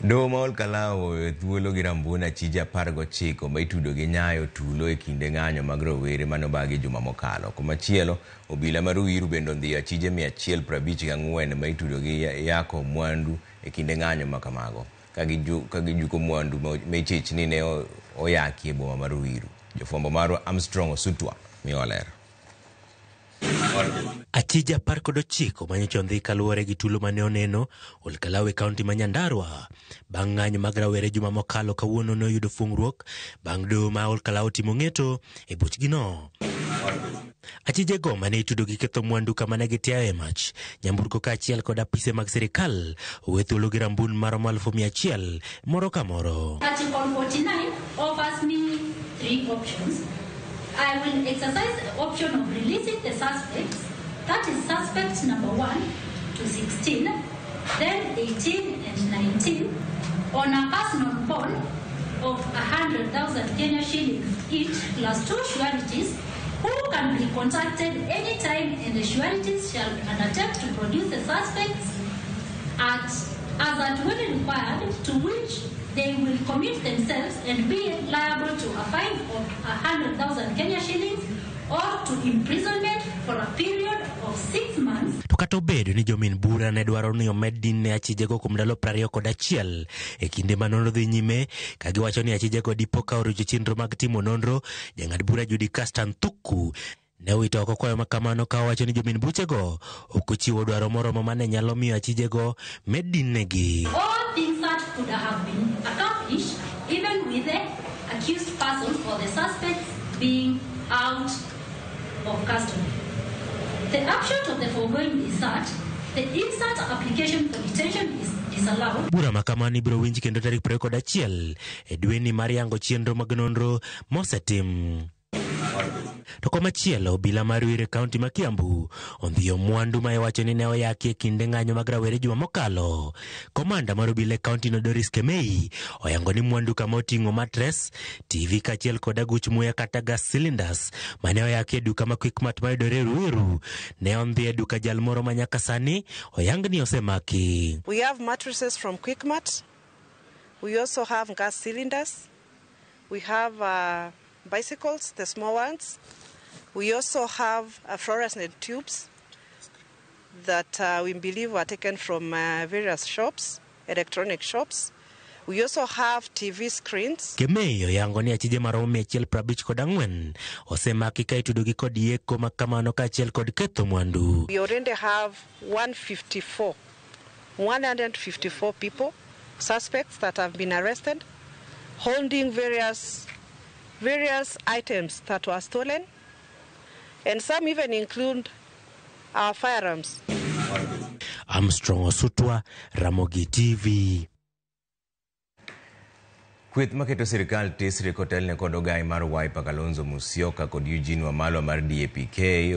Doho ma Olkalau oweyo thuolo gi rambun achije 19 ma itudo gi nyayo tulo e kinde ng'anyo mag rowere mane obagi juma mokalo. Komachielo, obila ma Ruiru bende ondhiyo achije 154 ma itudo gi yako mwandu e kinde ng'anyo ma kamago, ka gijuko mwandu ma ichich ni ne oyaki e boma ma Ruiru. Jofwambo marwa Armstrong Osutwa miyowa ler. Achije 19 manyocha ondhi kaluwore gi tulo mane oneno Olkalau e kaunti ma Nyandarua bang' ng'anyo mag rawere juma mokalo kawuono ne oyudo fungruok bang' doho ma Olkalau timo ng'eto e buchgino. Achije go mane itudo gi ketho mwandu kama ne gitiayoe mach nyamburko kaachiel kod apise mag sirikal owe thuolo gi rambun maromo 100,000 moro ka moro. Article 49 offers me three options. I will exercise the option of releasing the suspects, that is suspect number 1 to 16, then 18 and 19, on a personal bond of 100,000 Kenya shillings each, plus 2 sureties who can be contacted anytime, and the sureties shall undertake to produce the suspects as at when required, to which they will commit themselves and be liable to a fine of 100,000 Kenya shillings or to imprisonment for a period of 6 months. To kata obedo ni jomin bura ne dwaro ni omed din ne achijego kuom ndalo 21 e kinde ma nonro dhi nyime, ka giwacho ni achijego dipo ka orucho chenro mag timo nonro, jang'ad bura Judy Castan Thuku ne owito oko kwayo ma kamano ka owacho ni jomin buchego ok ochiwo dwaro moromo mane nyalo miyo achijego med din negi. All things that could have been accomplished even with the accused persons or the suspects being out of custody. The upshot of the foregoing is that the instant application for detention is disallowed. Bura ma kamano ibiro winj kendo tarik 21 e dweni mar yango chenro mag nonro mosetim. To komachielo, obila mar Ruiru e kaunti ma Kiambu ondhiyo mwandu ma iwacho ni ne oyaki e kinde ng'anyo mag rawere juma mokalo. Komanda mar obila e kaunti no Doris Kemei oyango ni mwandu kama oting'o matres, TV kaachiel kod aguch muya kata gas cylinders mane oyaki e duka ma Quickmart mayudore Ruiru ne ondhi e duka jal moro ma nyaka sani oyang ni osemaki. We have mattresses from Quickmart. We also have gas cylinders. We have bicycles, the small ones. We also have fluorescent tubes that we believe were taken from various shops, electronic shops. We also have TV screens. Kemei oyango ni achije maromo 154 osemaki ka itudogi kod yeko ma kamano kaachiel kod ketho mwandu. We already have 154 people, suspects that have been arrested, holding various items that were stolen, and some even include our firearms. Armstrong Osutwa, Ramogi TV. Kweth maketo sirikal tesre kotelne kod ogai mar Wiper Kalonzo Musyoka kod Eugene Wamalwa mar DAP-K.